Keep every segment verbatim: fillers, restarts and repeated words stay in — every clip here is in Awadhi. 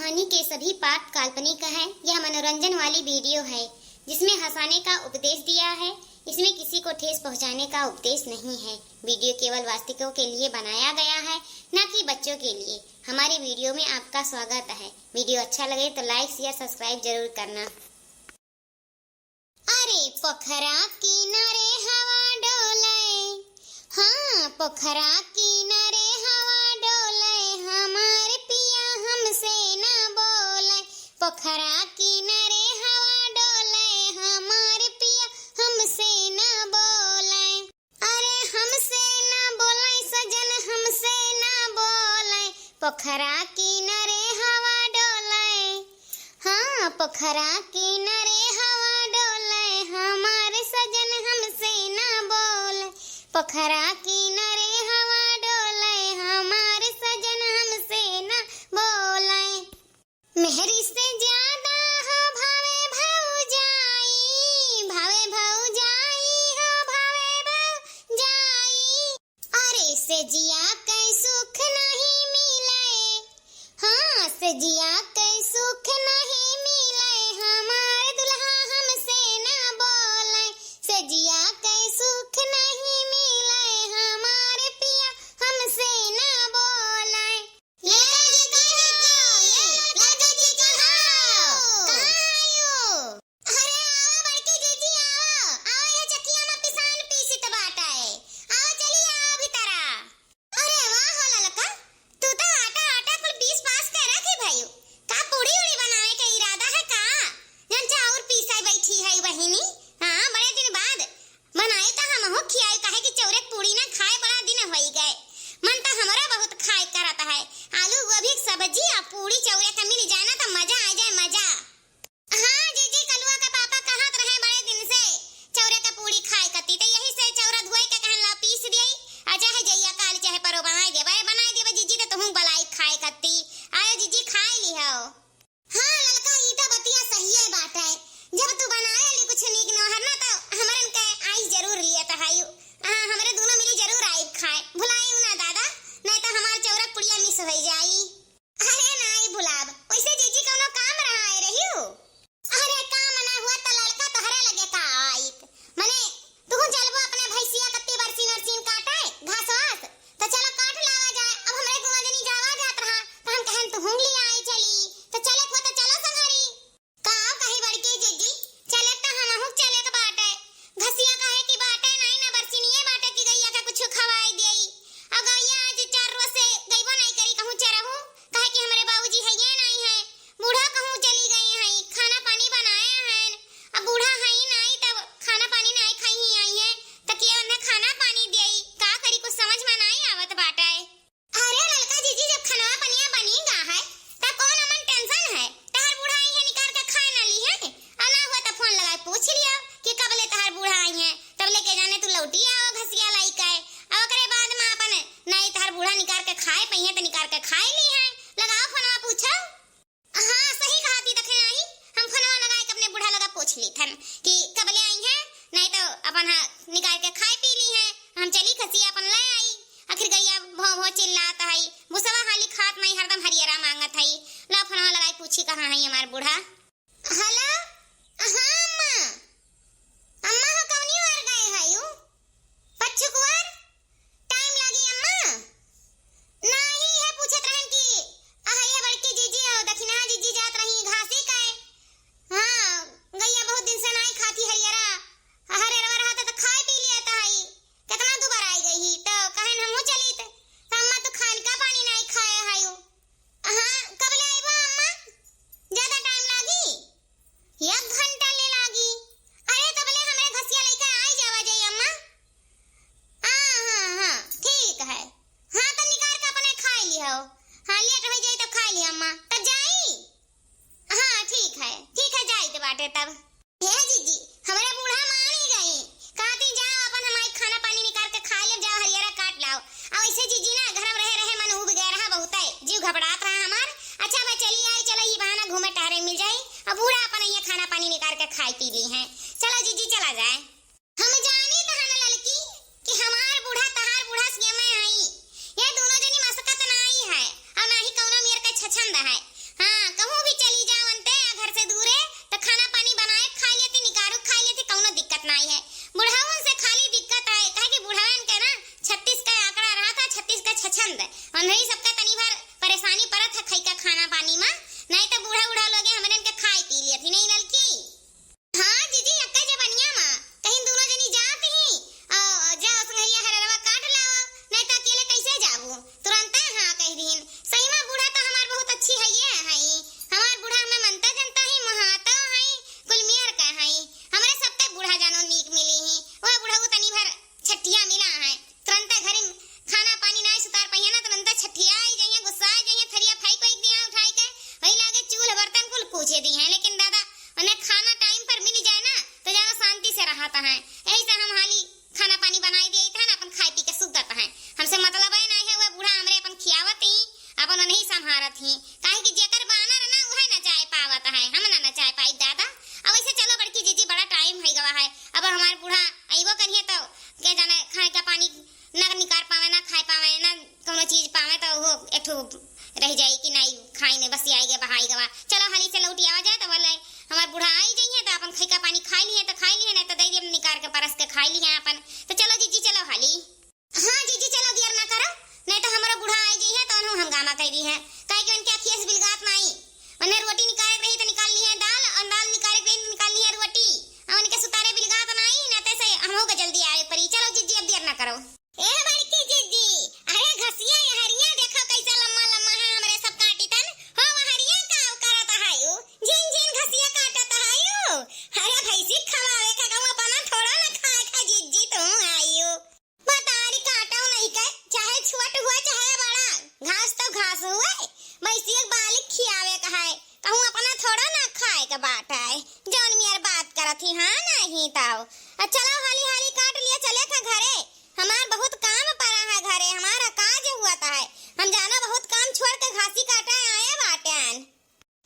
कहानी के सभी पात्र काल्पनिक हैं। यह मनोरंजन वाली वीडियो है, जिसमें हंसाने का उपदेश दिया है। इसमें किसी को ठेस पहुंचाने का उपदेश नहीं है। वीडियो केवल वास्तविकों के लिए बनाया गया है, ना कि बच्चों के लिए। हमारी वीडियो में आपका स्वागत है। वीडियो अच्छा लगे तो like, share, subscribe जरूर करना। अरे पोखरा किनारे हवा डोले, हाँ, पोखरा किनारे हवा डोले, हमार पिया हमसे ना बोले। पोखरा किनारे हवा डोले, हमार पिया हमसे ना बोले। अरे हमसे ना बोले सजन, हमसे ना बोले, पोखरा किनारे हवा डोले। हाँ, पोखरा किनारे हवा डोले, हमार सजन हमसे ना बोले। पोखरा किनारे हवा डोले, हमार सजन हमसे ना बोले। मेहरी से ज्यादा हो भावे भौजाई, भावे भौजाई हो भावे भौजाई। अरे से जिया के सुख नहीं मिले, हाँ, से जिया के सुख नहीं मिले, हमार दुल्हा हमसे ना बोले। से जिया के सुख नहीं मिले, हमार पिया हमसे ना बोले। ये लड़का जी कहाँ हो? ये लड़का जी कहाँ हो? कहाँ आयो? अरे आवा बड़की जीजी, आवा, आवा, ये चकिया में पिसान पीसित बाटे। आवा, चली आवा भीतरा। अरे वाह हो ललका, तू तो आटा, आटा कुल पीस पास के रखी भयू। का पूड़ी उड़ी बनावे के इरादा है का? जन चाउर पीसे बैठी है बहिनी। हाँ, बड़े दिन बाद बनाई त हमहू खियाई, काहे कि चौरे के पूड़ी ना खाए बड़ा दिन होई गए। मन त हमरा बहुत खाए करत है। आलू गोभी के सब्जी आ पूड़ी चौरे के मिल जाए ना त मजा आ जाए, मजा। हाँ जीजी, कलुआ के पापा कहत रहे बड़े दिन से चौरे के पूड़ी खाए कती, त यही से चौरा धोए के कहन ला पीस दियई, आ चाहे जइया काल चाहे परो बनाई देबे, बनाई देबे जीजी, त तुहूँ बलाई खाए कती। आयो जीजी, खाए लिहो। हाँ ललका, ई त बतिया सहिए बाटे। जब तू बनाए ली कुछ नीक नोहर ना, त हमरन के आई जरूर लियत हयू। हाँ, हमरे दोनों मिली जरूर आइब खाए। भुलाइउ ना दादा, नहीं त हमार चौरक पुड़िया मिस होई जाई। अरे नाई भुलाब, वैसे जीजी कौनो काम रहा आए रहियो? अरे काम ना हुआ त ललका तोहरे लगे का आइत? मने तू चलबो अपने भैंसिया कत्ती बरसीन अरसीन काटे, घास वास, त चलो काट लावा जाए। अब हमरे दोनों जनी जावा जात रहा, त हम कहन तुहूँ लिया आई चली, त चले को त चलो संघरी। का कही बड़की जीजी, चले त हमहू चले के बाटे। घसिया कहे कि बाटे नाई ना बरसीनिये बाटे कि गैया के कुछ खवाई देई। अब गैया आज चार रोज से गइबो नाई करी कहूँ चरहू, कहे कि हमरे बाबूजी हइये नाई है, बूढ़ा कहूँ चली गई हैं, खाना पानी बनाए हैं। अब बूढ़ा हई नाई तब खाना पानी नाई खाई ही आई हैं, त के उन्हें खाना पानी देई, का करी कुछ समझ में नाई आवत बाटे। अरे ललका जीजी, जब खनवा पनिया बनी गा है, तब कौन अमन tension है? तहर बूढ़ा आई है निकार के खाए ना ली है, आ ना हुआ त फोन लगाए पूछ लिया कि कब ले तहर बूढ़ा आई है, तब लेके जाने तू लौटी आओ घसिया लाई के, अब ओकरे बाद में अपन नाई तहर बूढ़ा निकार के खाए पइहे त निकार के खाए ली है, लगाओ फोनवा पूछो। हाँ, सही कहा थी, तखे नाही, हम फोनवा लगाए के अपने बूढ़ा लगा पूछ ली थन कि कब ले आई हैं, नहीं तो अपन हा निकाल के खाए पी ली हैं, हम चली खसी अपन ले आई। आखिर गैया भौं भौं चिल्लात हई, भुसवा हाली खात नहीं, हरदम हरियरा मांगत हई। ला फोनवा लगाए पूछी कहाँ हई हमार बूढ़ा। Hello, हाँ अम्मा, अम्मा हो कौनी ओर गए हयू? पच्छुकुआर? Time लागी अम्मा? नाही, इहे पूछत रहन कि अहैया बड़की जीजी और दखिनहा जीजी जात रही घासी काए। हाँ, गैया बहुत दिन से नाही खाती हरियरा। हरेरवा रहत त खाए पी लिया त हई। केतना दुबर आई गई ही, त कहन हमहू चली त, त अम्मा तू खान का पानी नाही खाए हयू। हाँ, कब ले आइबा अम्मा? ज्यादा time लागी? एक घंटा ले लागी। अरे, तबले हमरे घसिया लइका आई जावा जाई अम्मा। हाँ, हाँ, हाँ, ठीक है। हाँ, त निकार के अपने खाई लिहो। हाँ, late हो जाई तब खाई लिहो अम्मा। तब जाई? हाँ, ठीक है, ठीक है, जाई के बाटे तब। हे जीजी, हमरे बूढ़ा मानी गई। कहती, "जाओ, अपन हमारी खाना पानी निकाल के खा ले, जाओ, हरियरा काट लाओ।" अब ऐसे जीजी ना, घर में रहे, रहे मन उब गया रहा बहुत है, जीव घबरात रहा हमार। अच्छा, मैं चली आई, चलो, ये बहाना घूमे टहरे मिल जाई। अब बूढ़ा अपन ये खाना पानी निकाल के खाई पी ली हैं। चलो जीजी, चला जाए। हम जानी तहन ललकी कि हमार बूढ़ा तहार बूढ़ा सेमे हई। ये दोनों जनी मसकत नाई है, और ना ही कौनो मेर के छछंद है। हाँ, अच्छी है ये है, हमार बूढ़ा हमें मनता जनता ही, महाता है, कुल मियर का है। हमरे सबते बूढ़ा जानो नीक मिली ही। वह बूढ़ा वो तनी भर छठिया मिला है, तुरंत घर में खाना पानी नाई सुतार पहिया ना, तुरंत छठिया आई जाइए, गुस्सा आई जाइए, थरिया फाई को एक दिया उठाई के, वही लागे चूल्ह बर्तन कुल पूछे दी हैं। लेकिन दादा, उन्हें खाना टाइम पर मिल जाए ना, तो जानो शांति से रहता है। यही से हम हाली खाना पानी बनाई दिए थे ना, अपन खाए पी के सुतत हैं। हमसे मतलब है ना है, वह बूढ़ा हमरे अपन खियावत ही, अपन उन्हीं संभारत ही। काहे कि जेकर बानर ना, वह नचाए पावत है, हम ना नचाए पाई दादा। अब ऐसे चलो बड़की जीजी, बड़ा टाइम हो गवा है, अब हमार बूढ़ा अइबो करिए तो के जाने खाए का पानी ना निकार पावे, ना खाए पावे, ना कोनो चीज पावे, तो वो एठो रह जाई कि नाई खाई ने बस आई गए बहाई गवा। चलो हाली से लौटी आवा जाए, तो बोले हमार बूढ़ा आई जाइए, तो अपन खैका पानी खाई लिए तो खाई लिए, नहीं तो दे दिए निकार के परस के खाई लिए अपन। तो चलो जीजी चलो हाली। हाँ जीजी चलो, देर ना करो, नहीं तो हमारा बूढ़ा आई जाइए तो उन्हों हंगामा कर दी है। काहे कि उनके अखिए से बिलगात नाई, उन्हें रोटी निकाले रही तो निकाल ली है दाल, और दाल निकाले रही तो निकाल ली है रोटी, और उनके सुतारे बिलगात नाई, ना तो से हमों का जल्दी आवे परी। चलो जीजी अब देर ना करो। ए बड़की जीजी, अरे घसिया यहरिया देखो कैसे लम्मा लम्मा है, हमरे सब काटी तन। हो वहरिया का करत है यू? झिन झिन घसिया काटत है यू। अरे भैंसी खवावे का गऊ अपना थोड़ा ना खाए खा जीजी तू आयु। बतारी काटो नहीं के, चाहे छोट हुआ चाहे बड़ा, घास तो घास हुए। भैंसी एक बालिक खियावे का है, कहूँ अपना थोड़ा ना खाए का बाट है। जौन मियर बात करत ही, हाँ नहीं ताऊ। आ चलो हाली हाली काट लिया, चले का घरे। हमार बहुत काम पड़ा है घरे, हमारा काज हुआ था है। हम जाना बहुत काम छोड़ के घासी काटे आए बाटेन।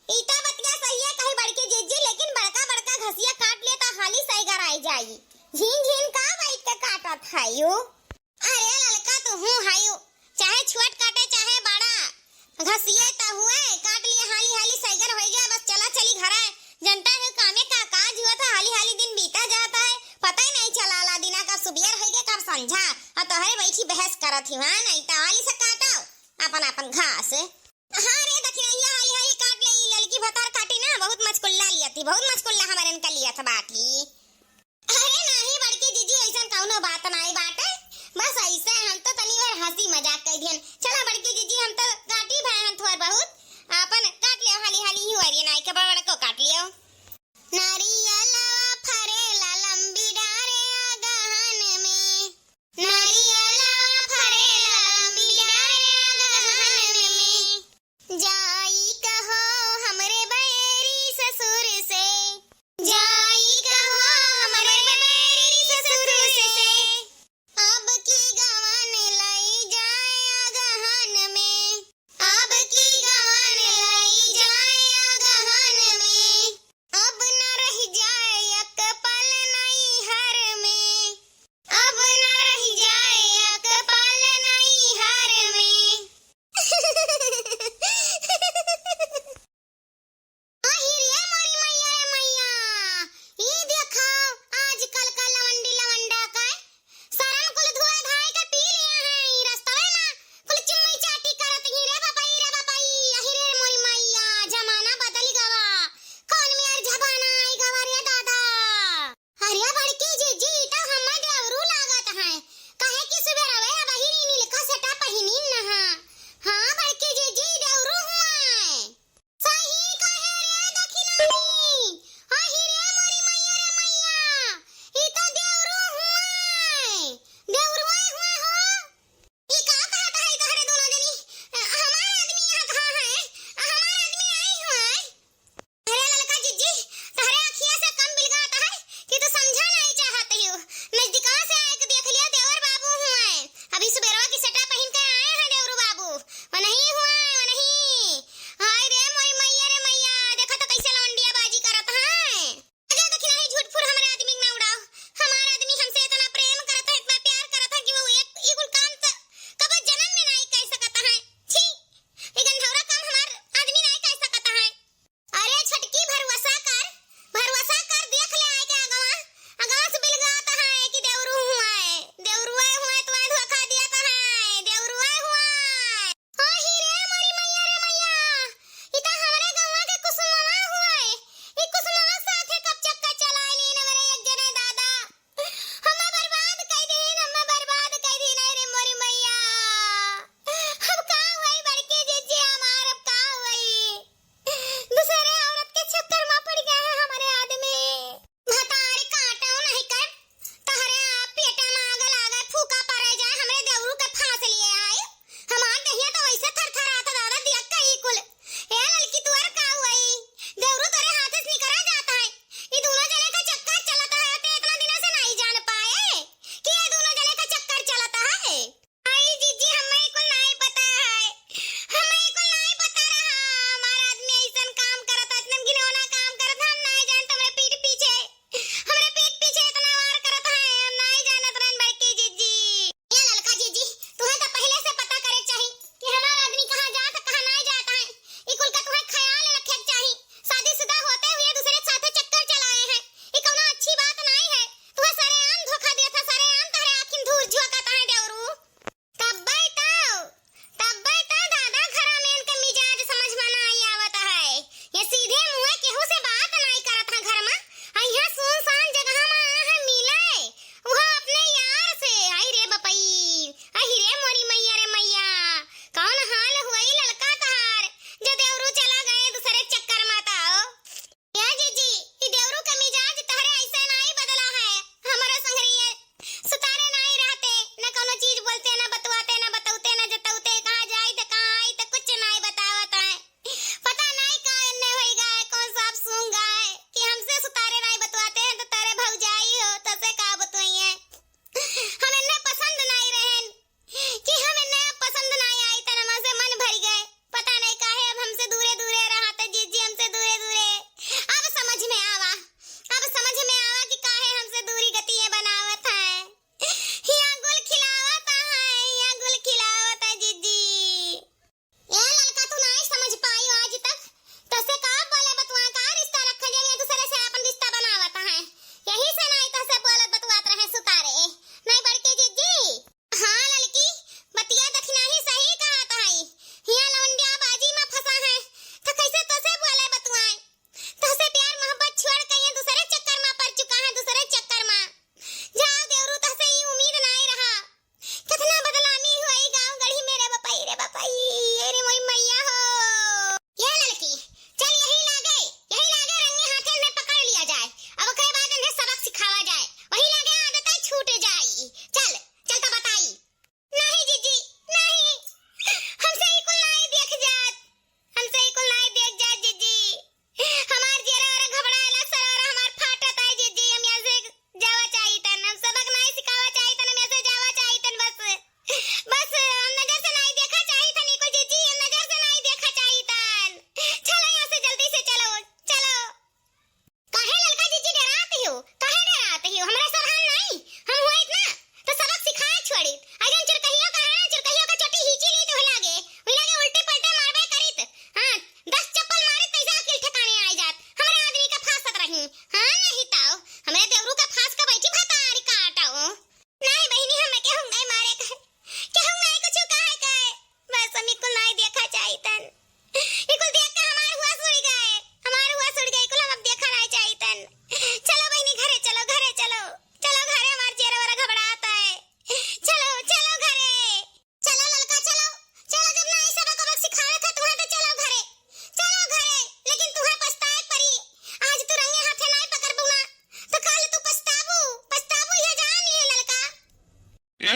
ई तो बतिया सही है कही बड़की जीजी, लेकिन बड़का बड़का घसिया काट ले तो हाली सही गराई जाई। झीन झीन का बैठ के काटत है यू? अरे ललका तू हूँ है यू, चाहे छोट काटे चाहे बड़ा, घसिए तो हुए, काट लिए हाली हाली सैगर होइ गया, बस चला चली घरे। जनता है कामे का काज हुआ था, हाली हाली दिन बीता जाता है, पता ही नहीं चला ला दिना कब सुबियर होइ गया कब संझा, और तोहरे बैठी बहस करत ही वहाँ, नहीं तो हाली से काटो अपन अपन घास। हाँ रे दखिनैया, हाली हाली काट ले, ई ललकी भतार काटी ना, बहुत मचकुल्ला लिया थी, बहुत मचकुल्ला हमारे इनका लिया था बाटी। अरे नाही बड़की जीजी, ऐसन कौनो बात नाही बाटे, बस ऐसे हम तो तनी भर हंसी मजाक कर दिहन। चला बड़की जीजी, हम तो काटी भए हन थोर बहुत, आपन काट लियो हाली हाली ही वारी नाई के बड़ बड़ को काट लियो। नारियलवा फरेला लंबी डारे अगहन में, नारियलवा फरेला लंबी डारे अगहन में। जाई कहो हमरे बैरी ससुर से, जाई कहो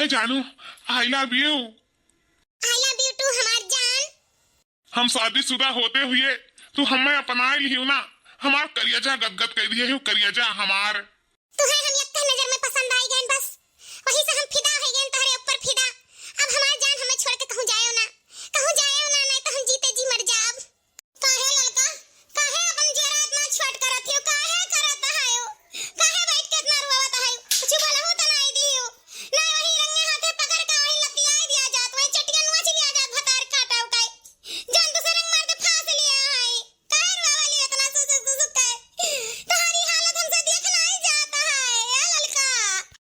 जानू, I love you। I love you too, हमार जान। हम शादीशुदा होते हुए तू हमें अपनाइ लिहिउ ना, हमार करियजा गदगद कइ दिहे हो, करियजा हमार। तुहे हम एक्के नजर में पसंद आइ गएन बस, वही से हम फिदा होइ गएन तोहरे ऊपर फिदा। अब हमार जान हमें छोड़ के कहूँ जाएउ ना, कहूँ जाएउ ना, नहीं तो हम जीते जी मर जाब। काहे ललका, काहे अपन जियरा इतना छोट करत हियो, काहे करत हयो, काहे बैठ के इतना रोवत हयो? कुछ बोलहु तो नाई दियो, ना वही रंगे हाथे पकड़ के वही लतियाई दिया जात, वही चटिया नोच लिया जात, भतार काटा उठाई। जान दूसरे रंग मार के फांस लिया है। काहे रोवा वाली इतना सुसुक सुसुक के? तोहरी हालत हमसे देख नाई जात है, ए ललका।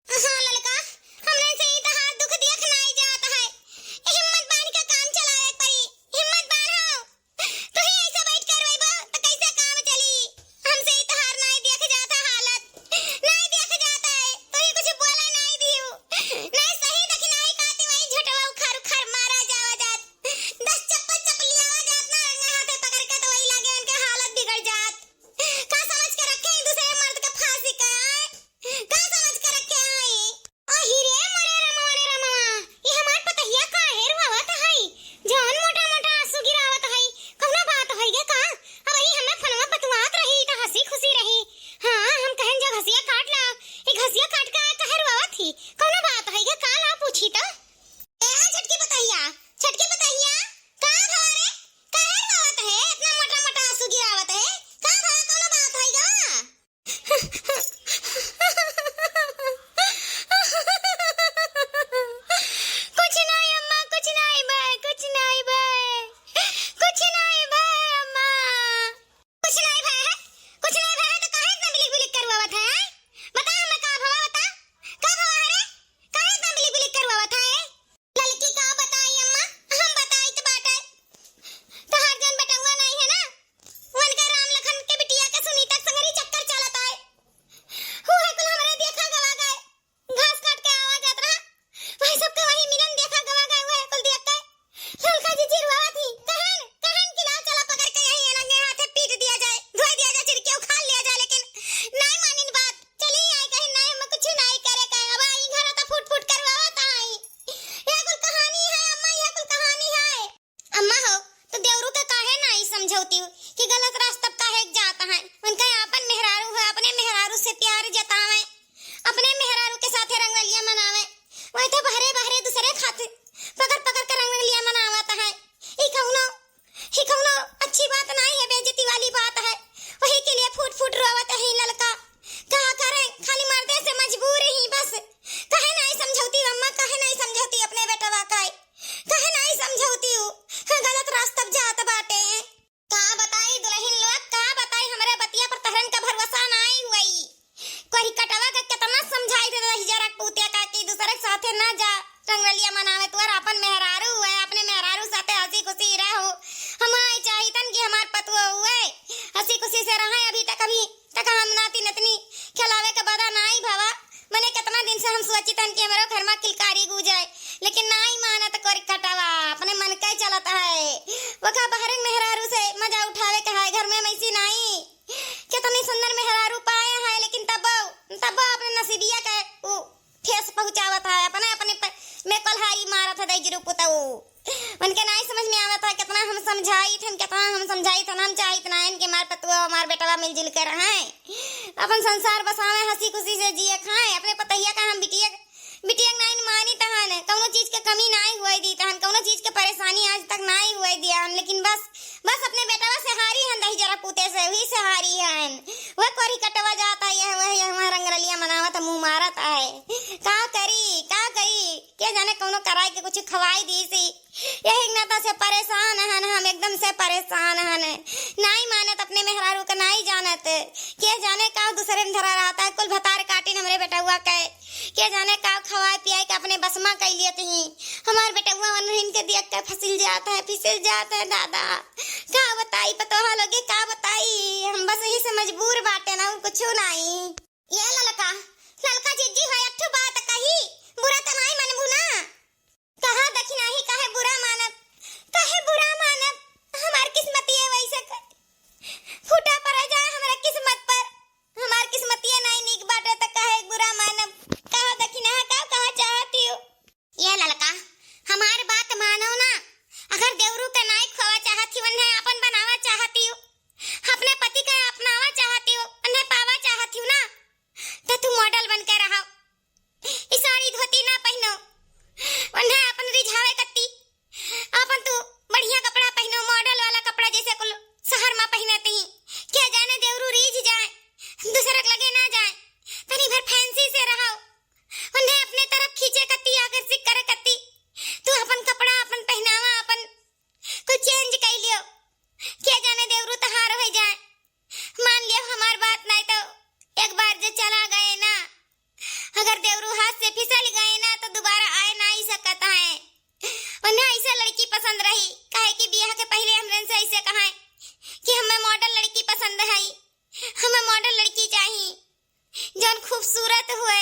हाँ ललका, हमरे से ई तोहार दुख देख नाई जात है। हिम्मत बांध के काम चलावे के पड़ी, हिम्मत बांधो। तू ही ऐसे बैठ के रोइबा, तो कैसे काम चली? हमसे ई तोहार नाई देख जात है हालत, नाई देख जात है। तू ही कुछ बोले नाई दियो, नाई सही देखी नाई कहती, वही झुटवा उखार उखार मारा जावा जात। दस चप्पल चपलियावा जात ना, रंगा हाथे पकड़ के तो वही लागे उनके हालत बिगड़ जात। का समझ के रखे हैं दूसरे मर्द के फांसी का, आय? का समझ के रखे हैं? अहि रे मोरे रमवा रे रमवा, ये हमार पतहिया काहे रोवत है? जौन मोटा मोटा आंसू गिरावत है, कौनो बात होई गे का? अब ये हमें फोनवा बतुआत रही तो हंसी खुशी रही। हाँ, हम कहन जब घसिया काट ला, ये घसिया काट के आए काहे रोवत ही? कौनो बात होई गे का, ला पूछी तो? ए छोटकी पतहिया, छोटकी पतहिया, का भवा रे? काहे रोवत है? इतना मोटा मोटा आंसू गिरावत है? का भवा, कौनो बात होई गा? कुछ नाई अम्मा, कुछ नाई बे, कुछ नाई बे, कुछ नाई बे अम्मा। कुछ नाई भय है, कुछ नाई भय है तो काहे इतना बिलिक बिलिक करवावत है? बता हमें का भवा, बता, का भवा है रे? काहे इतना बिलिक बिलिक करवावत है? ललकी का बताई अम्मा, हम बताई त बाटे। तहार जौन बेटउआ नाई है ना, उनका राम लखन के बिटिया के सुनीता के संगरी चक्कर चलत आए। उहे कुल हमरे देखा गवा गए। घास काट के आवा जात रहा, वही सबके वही मिलन देखा गवा गए, उहे कुल देख के ललका जीजी रोवत ही। कहन, कहन कि लाओ चला पकड़ के यही अलंगे हाथे पीट दिया जाए, धोई दिया जाए, चिरके उखाड़ लिया जाए, लेकिन नाई मानिन बात। चली आई कहीं नाई, हम कुछ नाई करे का। अब आई घर तो फूट फूट करवावत आई। यह कुल कहानी है अम्मा, यह कुल कहानी है। अम्मा हो, तो देवरू के काहे नाई समझौती हो कि गलत रास्ता काहे जात हैं? उनका आपन मेहरारू है, अपने मेहरारू से प्यार जतावे, अपने मेहरारू के साथे रंगरलिया मनावे, वही तो बहरे बहरे दूसरे खातिर पकड़ पकड़ के रंगरलिया मनावत हैं। ई कौनो, ई कौनो अच्छी बात नाई है, बेइज्जती वाली बात है। वही के लिए फूट फूट रोवत है ललका। का करें, खाली मर्दे से मजबूर ही बस। काहे नाई समझौती अम्मा, काहे नाई समझौती अपने बेटवा का? काहे नाई समझौती हूँ? हाँ, गलत रास्ता जात बाटे। का बताई दुलहिन लोग, का बताई, हमरे बतिया पर तहरन का भरोसा नाई हुई। कोरी कटवा का कितना समझाई थे दहिजरा पूतिया का कि दूसरे के साथे ना जा, रंगरलिया मनावे, तोर आपन मेहरारू हुए, अपने मेहरारू साथे हंसी खुशी रहो। हम आई चाहितन कि हमार पतुआ हुए, हंसी खुशी से रहे। अभी तक, अभी तक हम नाती नतनी खेलावे के बदा नाई भवा। मने कितना दिन से हम सोचितन कि हमरो घर मा किलकारी गू जाए, लेकिन नाई मानत कोरी कटवा, अपने मन के चलत है। वखा बहरे मेहरारू से मजा उठावे के है, घर में मैसी नाई। कितनी सुंदर मेहरारू पाए हैं, लेकिन तबो, तबो अपने नसीबिया के उ ठेस पहुँचावत है, अपने, अपने प-, में कोल्हारी मारत है दहिजरू पुतऊ। उनके नाई समझ में आवत है, कितना हम समझाइत हन, कितना हम समझाइत हन, हम चाहित ना इनके मार पतुआ, मार बेटवा मिलजुल के रहें, अपन संसार बसावे, हंसी खुशी से जिए खाएं, अपने पतहिया का हम बिटिया बिटिया के नाई मानी तहन, कौनो चीज के कमी नाई हुए दी तहन, कौनो चीज के परेशानी आज तक नाई हुए दिया हन, लेकिन बस, बस अपने बेटवा से हारी हन, दहिजरा पूते से, वही से हारी हन। वह कोरी कटवा जात है, यह, वह, यह, वह रंगरलिया मनावत, मुँह मारत है। का करी, का करी? के जाने कौनो कराई के कुछ खवाई दी सी। यही नाता से परेशान हन हम, एकदम से परेशान हन। नाई मानत अपने मेहरारू के, नाई जानत। के जाने का दूसरे में धरा रहता है, कुल भतार काटिन हमरे बेटउआ के। के जाने का खवाए पियाए के अपने बस मा कइ लियत ही। हमार बेटउआ उन्हन के देख के फिसिल जात है, फिसिल जात है दादा। का बताई पतोहा लोगे, का बताई, हम बस यही से मजबूर बाटे ना, कुछ नाई। ये ललका, ललका जीजी हो, एक ठो बात कही, बुरा त नाई मनबू ना? कहा दखिनाही काहे बुरा मानब, काहे बुरा मानब? हमार किस्मतिये वैसे क-, फूटा पड़ जाए हमरा किस्मत पर। हमार किस्मतिये नाई नीक बाटे त काहे बुरा मानब? कहा दखिनाहा का कहा चाहती हो? खूबसूरत हुए,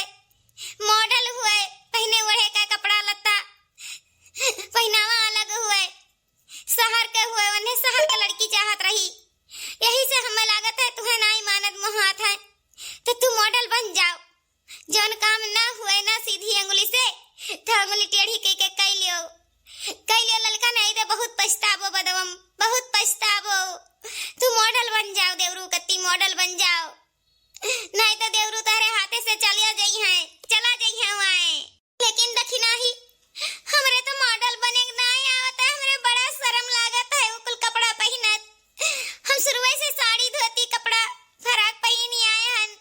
model हुए, पहिने ओढ़े का कपड़ा लत्ता, पहिनावा अलग हुए, शहर के हुए, उन्हें शहर के लड़की चाहत रही। यही से हमें लागत है तुहे नाई मानत मोहात है, तो तू model बन जाओ। जौन काम ना हुए ना सीधी अंगुली से, तो अंगुली टेढ़ी कई के कई लियो, कई लियो ललका, नहीं तो बहुत पछताबो बदवम, बहुत पछताबो। तू model बन जाओ देवरू कत्ती, model बन जाओ, नहीं तो देवरू तहरे हाथे से चलिया जइहैं, चला जइहैं वहाँ। लेकिन दखिनाही, हमरे तो model बने के नाई आवत है, हमरे बड़ा शर्म लागत है उ कुल कपड़ा पहिनत। हम शुरुए से साड़ी धोती कपड़ा फराक पहिनी आए हन,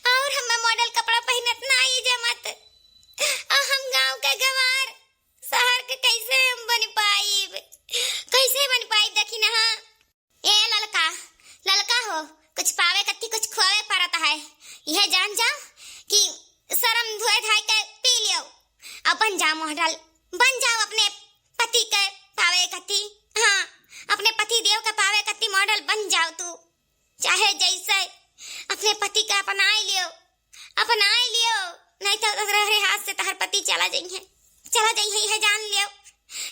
और हमें model कपड़ा पहिनत नाई जमत। आ हम गाँव के गंवार, शहर के कैसे हम बन पाइब, कैसे बन पाइब दखिनहा? ए ललका, ललका हो, कुछ पावे कत्ती कुछ खोवे परत है। यह जान जाओ कि शर्म धोए धाय के पी लियो, अब बन जाओ model, बन जाओ अपने पति के पावे कत्ती। हाँ, अपने पति देव के पावे कत्ती model बन जाओ तू, चाहे जैसे अपने पति के अपनाए लियो, अपनाए लियो, नहीं तो तोहरे हाथ से तहर पति चला जइहैं, चला जइहैं, यह जान लियो।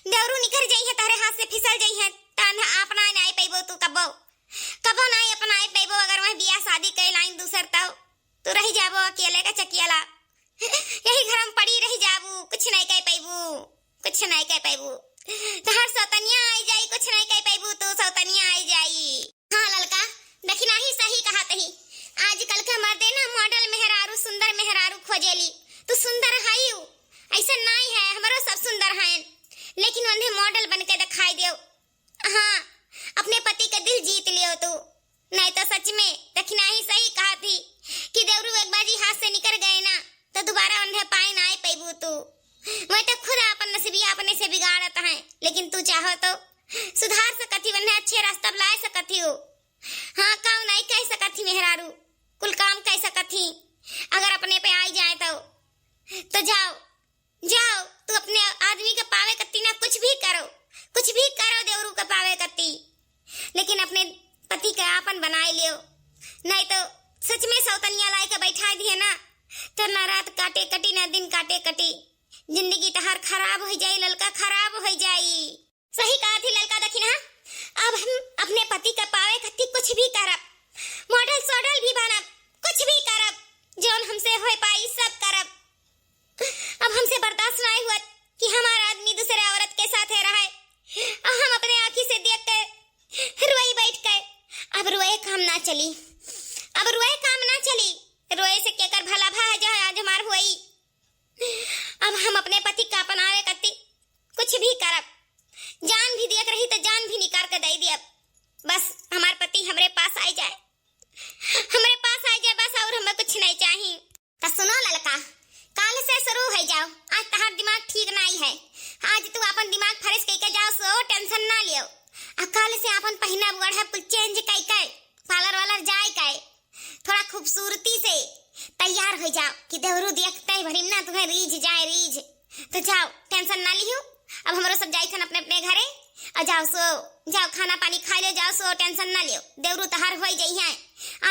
देवरू निकर जइहैं तहरे हाथ से, फिसल जइहैं, त अपनाए नाई पैबो तू कबो, कबो नाई अपनाए पैबो। अगर वह बियाह शादी कई लाइन दूसर, तब तू रह जाबो अकेले का चकियाला। यही घर में पड़ी रह जाबू, कुछ नहीं कह पैबू, कुछ नहीं कह पैबू। तहर सौतनिया आई जाई, कुछ नहीं कह पैबू तू, सौतनिया आई जाई। हाँ ललका, दखिनाही सही कहत ही। आजकल के मर्दे ना model मेहरारू, सुंदर मेहरारू खोजेली। तू सुंदर हई, ऐसा नाई है, हमरो सब सुंदर हैं, लेकिन उन्हें model बन के दिखाई देव। हाँ, अपने पति का दिल जीत लियो तू, नहीं तो सच में दखिनाही सही कहत ही कि देवरू एक बाजी हाथ से निकर गए ना, तो दोबारा उन्हें पाए ना आए पैबू तू। मैं तो खुद अपन नसीबिया अपने से बिगाड़त हैं, लेकिन तू चाहो तो सुधार सकत ही, उन्हें अच्छे रास्ता लाए सकत ही हो। हाँ, काम नहीं कह सकत ही मेहरारू, कुल काम कह सकत ही, अगर अपने पे आई जाए तो। तो जाओ, जाओ, तू अपने आदमी के पावे कत्ती ना कुछ भी करो, कुछ भी करो देवरू के पावे कत्ती, लेकिन अपने पति के आपन बनाए लियो, नहीं तो सच में सौतनिया लाई के बैठा दिए ना, तो ना रात काटे कटी ना दिन काटे कटी, जिंदगी तहार खराब हो जाई ललका, खराब हो जाई। सही कहा थी ललका दखिनहा, अब हम अपने पति का पावे खातिर कुछ भी करब, model सोडल भी बनब, कुछ भी करब, जौन हमसे हो पाई सब करब। अब हमसे बर्दाश्त नाई हुआ कि हमार आदमी दूसरे औरत के साथे रहे, और हम अपने आँखी से देख के रोई बैठ के। अब रोए काम ना चली, अब रोए काम ना चली, रोए से केकर भला भा है जो आज हमार हुई। अब हम अपने पति का अपनावे कत्ती कुछ भी करब, जान भी दियक रही तो जान भी निकाल के दे दियब, बस हमार पति हमरे पास आ जाए, हमरे पास आ जाए बस, और हमें कुछ नहीं चाहिए। तो सुनो ललका, काल से शुरू हो जाओ, आज तहार दिमाग ठीक नहीं है, आज तू अपन दिमाग fresh कइके जाओ, सो tension ना लियो। आ काल से अपन पहिना ओढ़ा कुल change कइके parlour वालर जाए के थोड़ा खूबसूरती से तैयार हो जाओ कि देवरू देखते ही भरी ना तुम्हें रीझ जाए, रीझ। तो जाओ, tension ना लियो, अब हमरो सब जाई थन अपने अपने घरे। और जाओ सो, जाओ खाना पानी खा लो, जाओ सो, tension ना लियो, देवरू तहार होई जइहैं,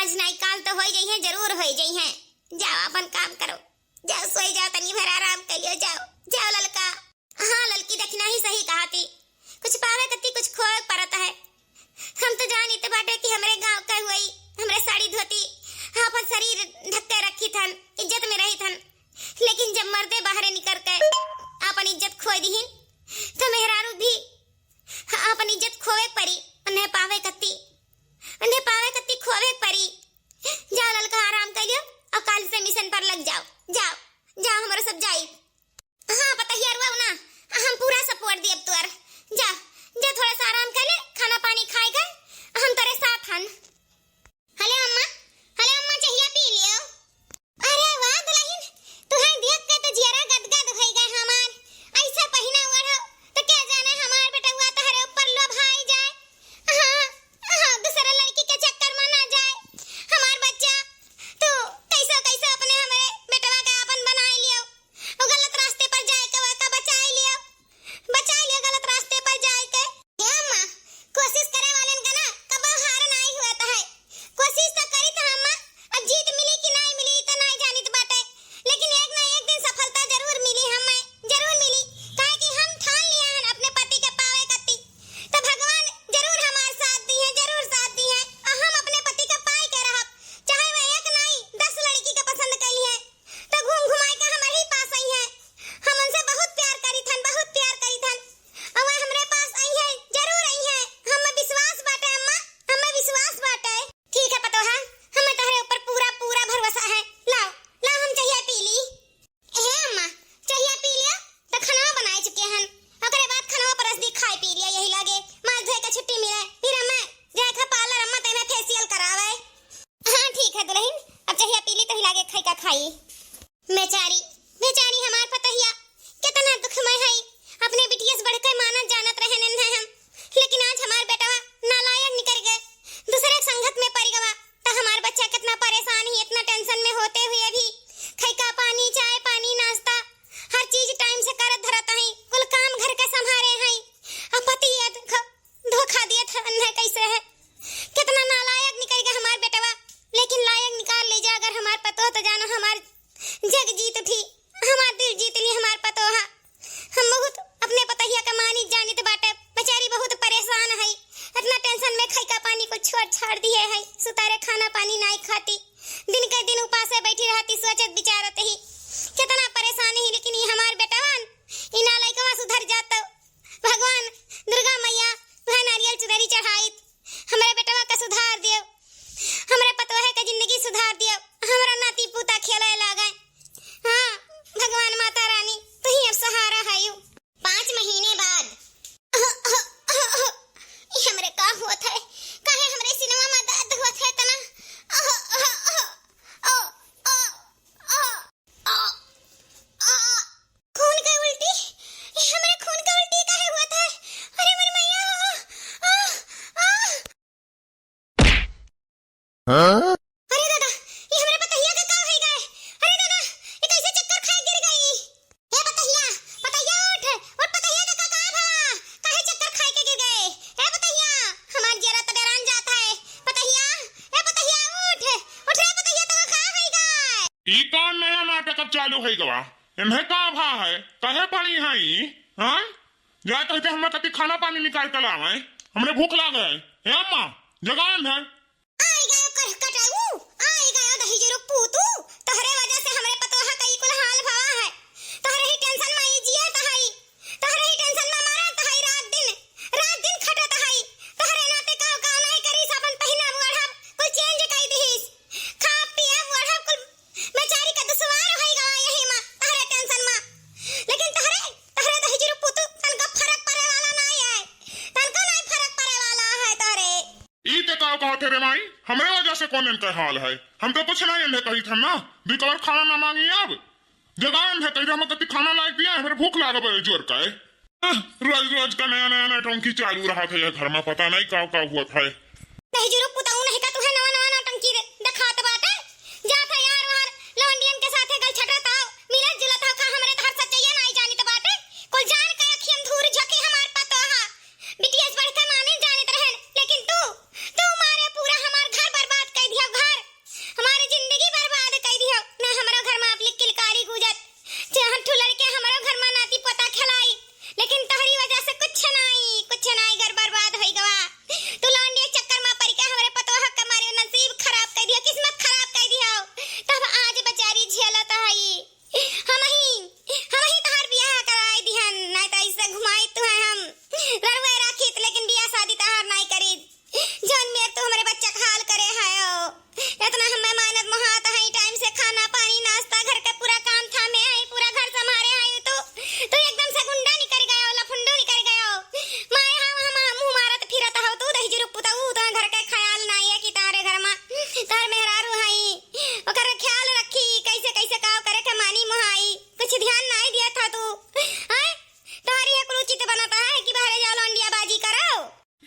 आज नाई काल तो होई जइहैं, जरूर होई जइहैं। जाओ अपन काम करो, जाओ सोई जाओ, तनी भर आराम कर लियो, जाओ, जाओ ललका। हाँ ललकी दखिनहा ही सही कहा थी, कुछ पावे कत्ती कुछ खोए परत है। हम तो जानित बाटे कि हमरे गाँव का हुई, हमरे साड़ी धोती, हाँ, अपन शरीर ढक के रखी थन, इज्जत में रही थन, लेकिन जब मर्दे बाहरे निकर के अपन इज्जत खोए दिहिन, तो मेहरारू भी, हाँ, अपन इज्जत खोए परी, उन्हें पावे कत्ती, उन्हें पावे कत्ती खोवे परी। जाओ ललका, आराम कर लियो और काल से mission पर लग जाओ, जाओ, जाओ, हमरो सब जाई। हाँ, पतहिया रुआ ना, हम पूरा support दियब तोर। जा, जा थोड़ा सा आराम कर ले, खाना पानी खाएगा, हम तोरे साथ हन। हले अम्मा, हले अम्मा, चहिया पी लियो। अरे वाह दुल्हन, तुहे देख के तो जियरा गदगद होई गए हमार। ऐसा पहिना ओढ़ो तो क्या जाने हमार बेटवा तहरे ऊपर लोभाई जाए। हाँ, छोड़ छाड़ दिहे है, सुतारे खाना पानी नाई खाती, दिन के दिन उपासे बैठी रहती, सोचत विचारत ही, केतना परेशान ही, लेकिन ई हमार बेटवन, ई नालायकवा सुधर जात। भगवान, दुर्गा मैया, वह नारियल चुनरी चढ़ाइत, हमरे बेटवा का सुधार दियो, हमरे पतोहे का जिंदगी सुधार दियो, हमरा नाती पूता खेले लागे। हाँ, भगवान माता रानी, तू ही अब सहारा है यू। पाँच महीने बाद। ई हमरे का होत है? काहे हमरे सिनवा में दर्द होत है इतना? खून के उल्टी? ई हमरे खून के उल्टी काहे होत है? अरे मोरी मैया! आह! आह! हाँ? अरे दादा, ई हमरे पतहिया के का होई गए? अरे दादा, ई कैसे चक्कर खाए गिर गई? ए पतहिया, पतहिया उठ, उठ पतहिया, देखा का भवा? काहे चक्कर खाए के गिर गए? ए पतहिया, हमार जियरा त डेरान जात है। पतहिया, ए पतहिया उठ, उठ रे पतहिया, तो का होई गए? ई कौन नया नाटक अब चालू होई गवा? इन्हें का भा है? काहे पड़ी है ई? हाँ? जा कहते हमरा कति खाना पानी निकाल के लावे, हमरे भूख लाग है। ए अम्मा, जगाओ इन्हें। आई गयो करकटाऊ, आई गयो दहिजरू पूतू, तोहरे वजह से हमरे पतोहा का ई कुल हाल भवा है। तोहरे ही tension में ई जियत हई, तोहरे ही tension में मरत हई रात दिन, रात दिन खटत हई। तोहरे नाते काम काम नहीं करी, साबुन पहिनब ओढ़ब, कुल change कई दिहिस। खाब पियब ओढ़ब, कुल बेचारी का दुश्वार होई गवा यही मा, तोहरे tension मा। लेकिन तोहरे, तोहरे दहिजरू पूतू, तनका फरक पड़े वाला नहीं है, तनका नहीं फरक पड़े वाला है तोहरे। ई ते का कहत है रे माई? हमरे वजह से कौन इनका हाल है? हम तो कुछ नहीं इन्हें कही था ना। दुई कवर खाना ना मांगी अब। जगाओ इन्हें, कही हम कति खाना लायक दिया, हमरे भूख लागल बा जोर का है। आह, रोज रोज का नया नया नौटंकी चालू रहा था यह घर में, पता नहीं का का हुआ था। दहिजरू पुताऊ नहीं का तुहे नवा नवा नौटंकी दे-, देखात बाटे। जात है यार वार लौंडियन के साथे गल छटत आओ, मिलत जुलत आओ का हमरे तोहर सच्चैया नहीं जानित बाटे। कुल जान के अखियन धूर झके हमार पतोहा। B T S बढ़ के माने जानित रहन, लेकिन तू, तू मारे पूरा हमार घर बर्बाद कई दियो, घर। हमारी जिंदगी बर्बाद कई दियो। ना हमरो घर में आपली किलकारी गूजत, जे हम ठू लड़के हमरो घर में नाती पोता खेलाई, लेकिन तोहरी वजह से कुछ नाई, कुछ नाई घर बर्बाद होई गवा। तू लौंडिया चक्कर में पड़ के हमरे पतोह के मारे नसीब खराब कई दियो, किस्मत खराब कई दियो। तब आज बेचारी झेलत हई। हमही, हमही तोहार बियाह कराई दिहन, नाई त ऐसे घुमाई तुहे हम। ररुए राखित, लेकिन बियाह शादी तोहार नाई करीत। जौन मेर तू हमरे बच्चा का हाल करे हयो। इतना हमें मेहनत मोहात है, time से खाना, पानी, नाश्ता, घर के पूरा काम थामे है, पूरा घर संभारे है। तू, तू एकदम से गुंडा निकल गयो, लफुंडू निकल गयो। माए हाँ, हम मुँह मारत फिरत हो तू, दहिजरू पुताऊ, तो घर के ख्याल नाई है कि तारे घर में तार मेहरारू हई, ओकर ख्याल रखी, कैसे, कैसे का करे के मानी मोहाई, कुछ ध्यान नाई दिया था तू, हैं? तोहरी एक उचित बनता है कि बहरे जाओ लौंडिया बाजी करो।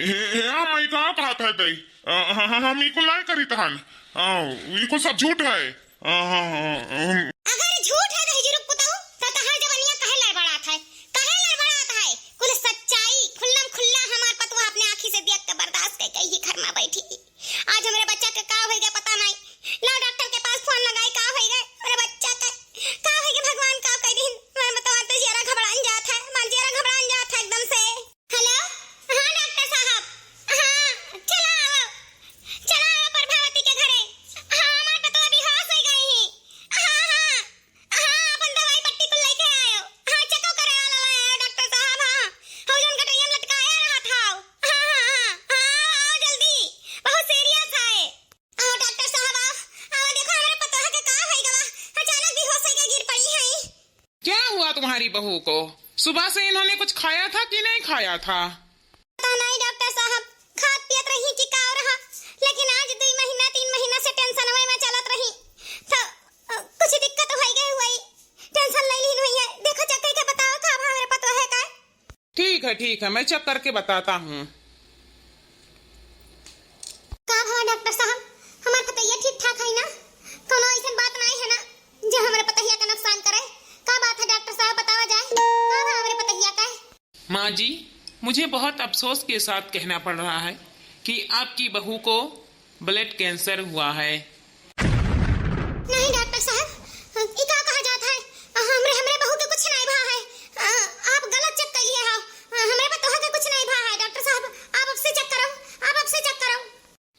ए, ए, हम ई का कहत है तई? अ, ह-, ह-, हम ई कुल नाई करीत हन। अ, ई कुल सब झूठ है। अ, ह-, ह-, हम अगर झूठ है दहिजरू पुताऊ, त तहार जवनिया काहे लड़बड़ात है? काहे लड़बड़ात है? कुल सच्चाई खुल्लम खुल्ला हमार पतोह अपने आँखी से देख के बर्दाश्त कई के ही घर में बैठी। आज हमरे बच्चा के का होई गए पता नहीं। ला डॉक्टर के पास फोन लगाई, का होई गए हमरे बच्चा के? का होई गए भगवान, का कई दिन? मैं बतावा तो जियरा घबरान जात है, हमार जियरा घबरान जात है एकदम से। हेलो, हाँ डॉक्टर साहब, हाँ, चला आवा, चला आवा प्रभावती के घरे। हाँ, हमार पतोह बेहोश होई गई ही। हाँ, हाँ, हाँ, अपन दवाई पट्टी कुल लेके आयो। हाँ, चेकअप करे वाला ले आयो डॉक्टर साहब, हाँ। हौ जौन गटैया में लटकाया रहा था। हाँ, हाँ, हाँ, हाँ, आओ जल्दी, बहुत serious है। आओ डॉक्टर साहब, आओ, आओ देखो हमरे पतोह के का होई गवा, अचानक बेहोश होई के गिर पड़ी है। क्या हुआ तुम्हारी बहू को? सुबह से इन्होंने कुछ खाया था कि नहीं खाया था? पता नहीं डॉक्टर साहब, खात पियत रही कि का रहा, लेकिन आज दुई महीना, तीन महीना से tension में चलत रही, तो, अ, कुछ दिक्कत होई गई हुई, tension ले लीन हुई है। देखो check करके बताओ का भा हमरे पतोह का। ठीक है, ठीक है, मैं check करके बताता हूँ। का भवा डॉक्टर साहब, हमार पतोहिया ठीक ठाक है ना? कौनो ऐसन बात नाई है ना जे हमरे पतोहिया का नुकसान करे? का बात है डॉक्टर साहब, बतावा जाए, का भवा हमरे पतोहिया का? माँ जी, मुझे बहुत अफसोस के साथ कहना पड़ रहा है कि आपकी बहू को blood cancer हुआ है। नहीं डॉक्टर साहब, ई का कहा जात है? हमरे, हमरे बहू के कुछ नहीं भा है। अ, आप गलत check कर लिए हो। अ, हमरे पतोह के कुछ नहीं भा है। डॉक्टर साहब, आप अब से check करो, आप अब से check करो।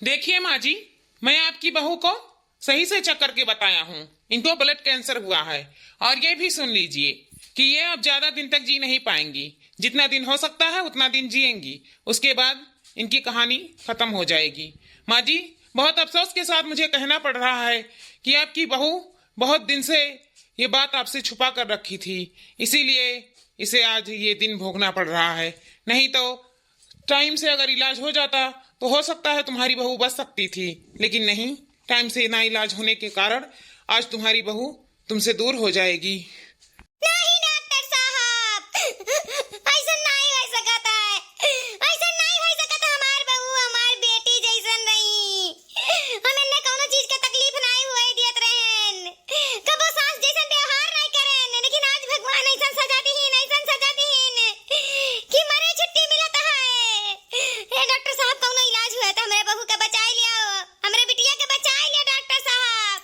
देखिए माँ जी, मैं आपकी बहू को सही से चेक करके बताया हूँ, इनको ब्लड कैंसर हुआ है। और ये भी सुन लीजिए कि ये अब ज्यादा दिन तक जी नहीं पाएंगी, जितना दिन हो सकता है उतना दिन जिएंगी, उसके बाद इनकी कहानी खत्म हो जाएगी। माँ जी, बहुत अफसोस के साथ मुझे कहना पड़ रहा है कि आपकी बहू बहुत दिन से ये बात आपसे छुपा कर रखी थी, इसीलिए इसे आज ये दिन भोगना पड़ रहा है। नहीं तो टाइम से अगर इलाज हो जाता तो हो सकता है तुम्हारी बहू बच सकती थी, लेकिन नहीं, टाइम से ना इलाज होने के कारण आज तुम्हारी बहू तुमसे दूर हो जाएगी। नहीं डॉक्टर साहब, ऐसा नहीं हो सकता है, ऐसा नहीं हो सकता। हमार बहू हमार बेटी जैसन रही, हम इन्हें कौनो चीज के तकलीफ नहीं हुए दियत रहन। कबो सास जैसन व्यवहार नहीं करेन, लेकिन आज भगवान ऐसन सजा दीहिन, ऐसन सजा दीहिन कि मरे छुट्टी मिलत है। ए डॉक्टर साहब, कौनो इलाज हुआ तो हमरे बहू के बचाई लिया, हमरे बिटिया के बचाई लिया डॉक्टर साहब,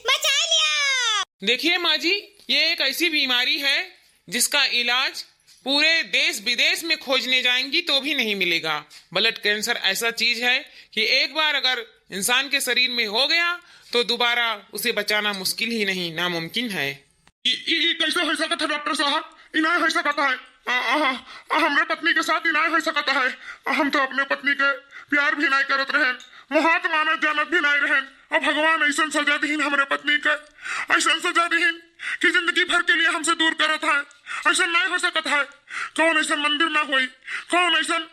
बचाई लिया। देखिए माँ जी, ये एक ऐसी बीमारी है जिसका इलाज पूरे देश विदेश में खोजने जाएंगी तो भी नहीं मिलेगा। ब्लड कैंसर ऐसा चीज है कि एक बार अगर इंसान के शरीर में हो गया तो दोबारा उसे बचाना मुश्किल ही नहीं, नामुमकिन है। ई, ई, ई कैसे हो सकत है डॉक्टर साहब? ई नहीं हो सकत है। आ, आ, आ, हमरे पत्नी के साथ ई नहीं हो सकत है। हम तो अपने पत्नी के प्यार भी नहीं करत रहन, मोहात मानत जानत भी नहीं रहन। अब भगवान ऐसन सजा दीहिन हमरे पत्नी के, ऐसन सजा दीहिन कि जिंदगी भर के लिए हमसे दूर करत है। ऐसन नहीं हो सकत है। कौन ऐसन मंदिर ना होई, कौन ऐसन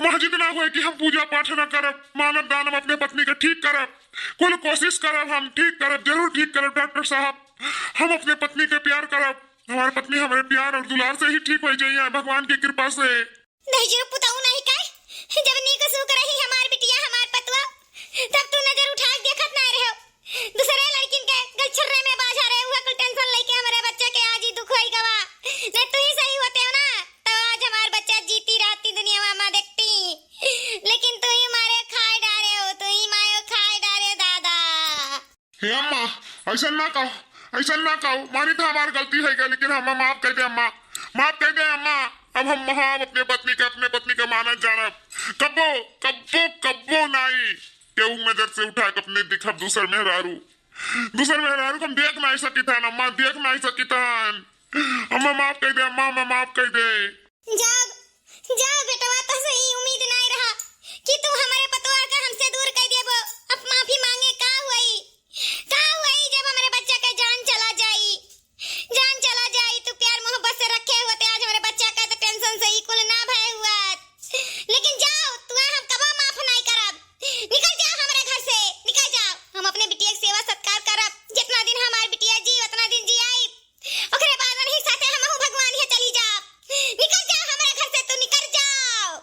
मस्जिद ना होई कि हम पूजा पाठ ना करब, मानब दानब अपने पत्नी के ठीक करब, कुल कोशिश करब, हम ठीक करब, जरूर ठीक करब डॉक्टर साहब। हम अपने पत्नी के प्यार करब, हमार पत्नी हमरे प्यार और दुलार से ही ठीक हो जाइए भगवान की कृपा से। दहिजरो पुताऊ नहीं काय, जब नीक सुख रही हमार बिटिया हमार पतुआ, तब तू नजर उठा के देखत ना रहे। दूसरे लड़किन के गलछर्रे में बाझा रहे, उहे कुल टेंशन लेके हमरे बच्चा के आज ही दुख होई गवा। नहीं तू ही सही होते हो ना, तो आज हमार बच्चा जीती रहती दुनिया में देखती, लेकिन तू ही मारे खाए डारे हो, तू ही मायो खाए डारे दादा। हे अम्मा, ऐसन ना कहो, ऐसन ना कहो। मानी था हमार गलती है गया, लेकिन हमें माफ कर दे अम्मा, माफ कर दे अम्मा। अब हम, हम अपने पत्नी के, अपने पत्नी के मानत जानब। कब्बो, कब्बो, कब्बो नाई केहू नजर से उठा के अपने दिखब दूसर मेहरारू, दूसर मेहरारू के हम देख नहीं सकित हन अम्मा, देख नहीं सकित हन। अम्मा माफ कर दे अम्मा, अम्मा माफ कर दे। जाओ, जाओ बेटवा, तोहसे ई उम्मीद नाई रहा कि तू हमरे पतोह के हमसे दूर कर देबो। अब माफी मांगे का हुई, का हुई जब हमरे बच्चा के जान चला जाई, जान चला जाई। तू प्यार मोहब्बत से रखे होते आज हमरे बच्चा का तो टेंशन से ई कुल ना भय हुआ। लेकिन जाओ, तू हम कबो माफ नाई करब। निकल जाओ हमरे घर से, निकल जाओ। हम अपने बिटिया के सेवा सत्कार करब, जितना दिन हमार बिटिया जी उतना दिन जी आई। ओकरे बाद उनही साथे हमहू भगवान हियाँ चली जाब। निकल जाओ हमरे घर से, तू निकल जाओ।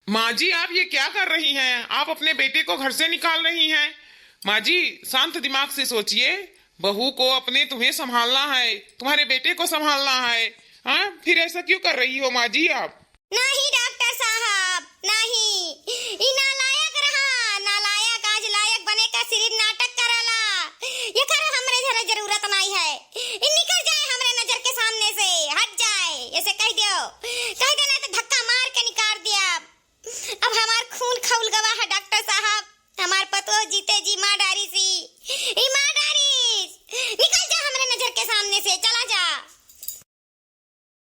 माँ जी, आप ये क्या कर रही हैं? आप अपने बेटे को घर से निकाल रही हैं। माँ जी, शांत दिमाग से सोचिए, बहू को अपने तुम्हें संभालना है, तुम्हारे बेटे को संभालना है। हाँ, फिर ऐसा क्यों कर रही हो माँ जी आप? नहीं डॉक्टर साहब, नहीं। ई नालायक रहा, नालायक आज लायक बने का सिर्फ नाटक करला। एकर हमरे घरे जरूरत नहीं है। ई निकल